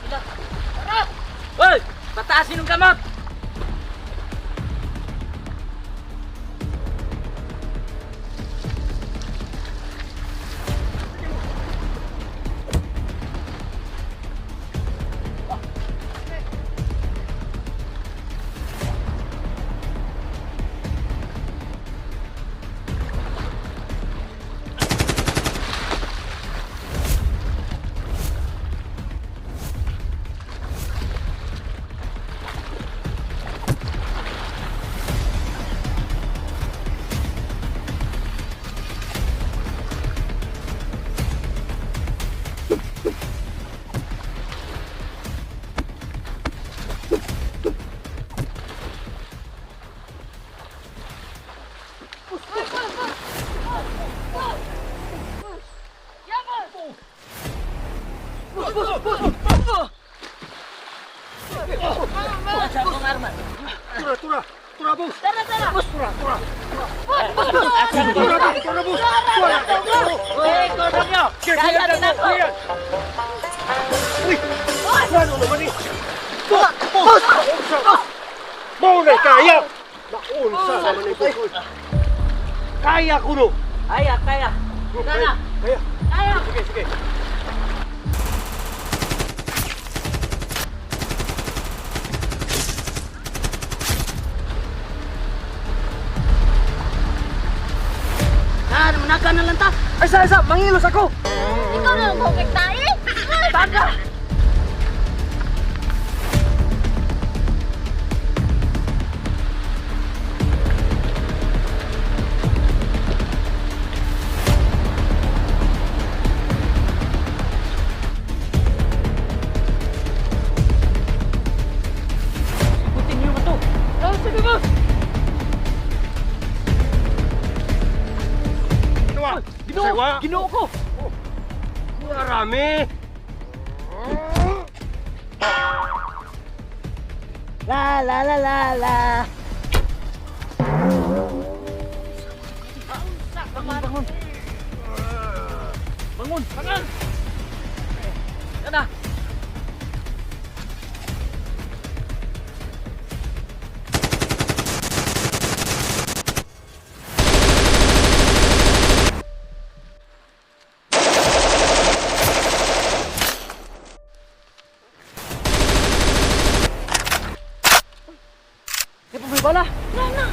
Tara! Hoy! Pataasin ang kamot! Asa akong arma? Tura, tura! Tura, boss! Tara, tara! Tura, tura! Asa akong Tura, boss! Tura, boss! Tura! Uy, kono nyo! Kaya na ako! Uy! Ano naman eh? Boss! Boss! Boss! Mao na kaya! Naunsa naman eh, boss. Kaya ko no! Kaya, kaya! Tara! Kaya! Kaya! Sige, sige. Ah, manaka na lang ta! Ay, sa, sa, mangilos ako! Ikaw na lang perfect tayo. Taga! Ikutin niyo mo to! Oh, sige, boss! Ginoo! Ginoo! Ginoo ko! Marami! La la la la la! Bangon, bangon! Bangon! Bangon! Yan na! Di pa may bala? Na na.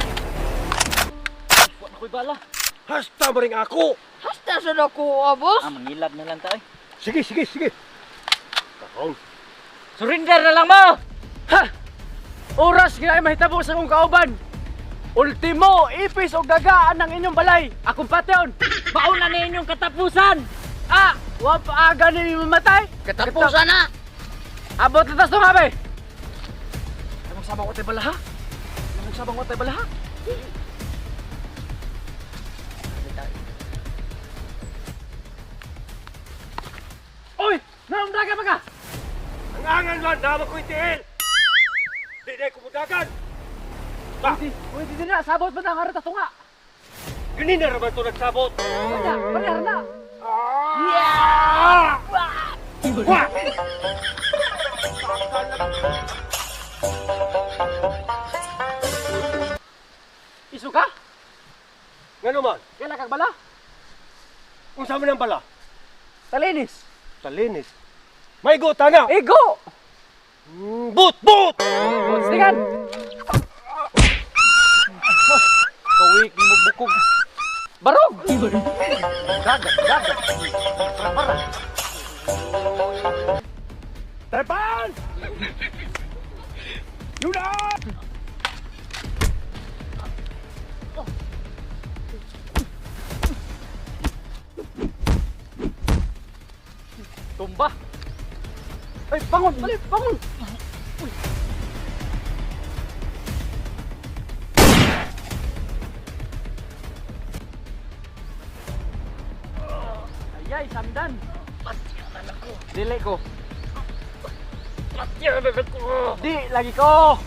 Wala ko'y bala! Hasta mo rin ako! Hasta sa ako, boss. Ah, mangilab na lang tayo. Sige, sige, sige! Takong! Surrender na lang mo! Ha! Oras nga ay mahitabo sa akong kauban. Ultimo, ipis o gagaan ang inyong balay. Akong pation. Mauna na inyong katapusan! Ah, wa pa aga ni mamatay. Katapusan na! Abot na tas tunga bay. Namang sabang ko tayo bala ha? Namang sabang ko tayo bala ha? Oy, naramdagan pa ka? Ang angan man, dama ko itiil! Di na kumudagan! Ba, Uy, di na, sabot pa na ang harap tunga. ganun na raman ito nagsabot! Wala, wala na. Ah! Wah! Isu ka? Nga naman, Kailan kag bala? kung saan man ang bala? Talinis. Talinis. May gota na! Igo! But! But! Tingan! Kawik mo bukog. Barog! Dagat, dagat. Para. Trepan! Yuna! Tumba. Ay, bangon, balik, bangon. Uy. Ayay, samdan. Patyan ako! Dili ko. Patyan na lang ko! Di, lagi ko.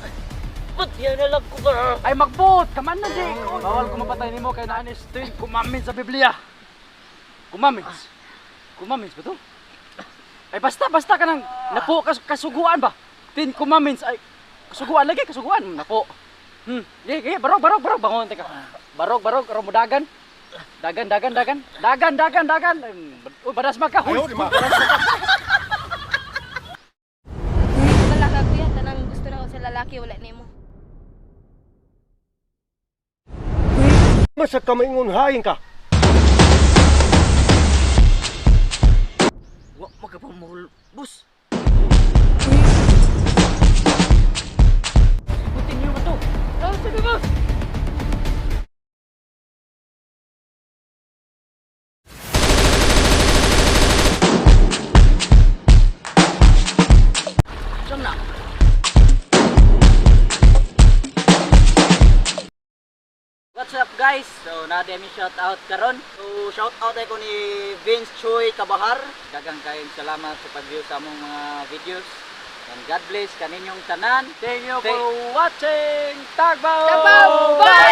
Patyan na lang ko ba? Ay, magbuot. Kaman na di ko. Bawal ko mapatay nimo kay naan is tuwing kumamin sa Biblia. Kumamins. Kumamins ba to? Ay basta basta ka nang napo kasuguan ba? 10 Commandments ay kasuguan lagi kasuguan napo. Ge ge barog barog barog bangon teka. Barog barog aron mo dagan. Dagan dagan dagan. Dagan dagan dagan. Uy, badas magka. Huy. Ayaw, di ma. Wala ka, kuya. Tanang gusto na ko sa lalaki, wala nimo. Masa ka maingon hain ka. Wa magkapamul, boss. Butin niyo ba to? Oh, sige, boss. Saan na? What's up, guys? So na mi shout out karon. So shout out ay ko ni Vince Choi Kabahar. Daghang kayong salamat sa pag-view sa among mga videos. And God bless kaninyong tanan. Thank you for watching. Tagbaw! Tagbaw! Bye!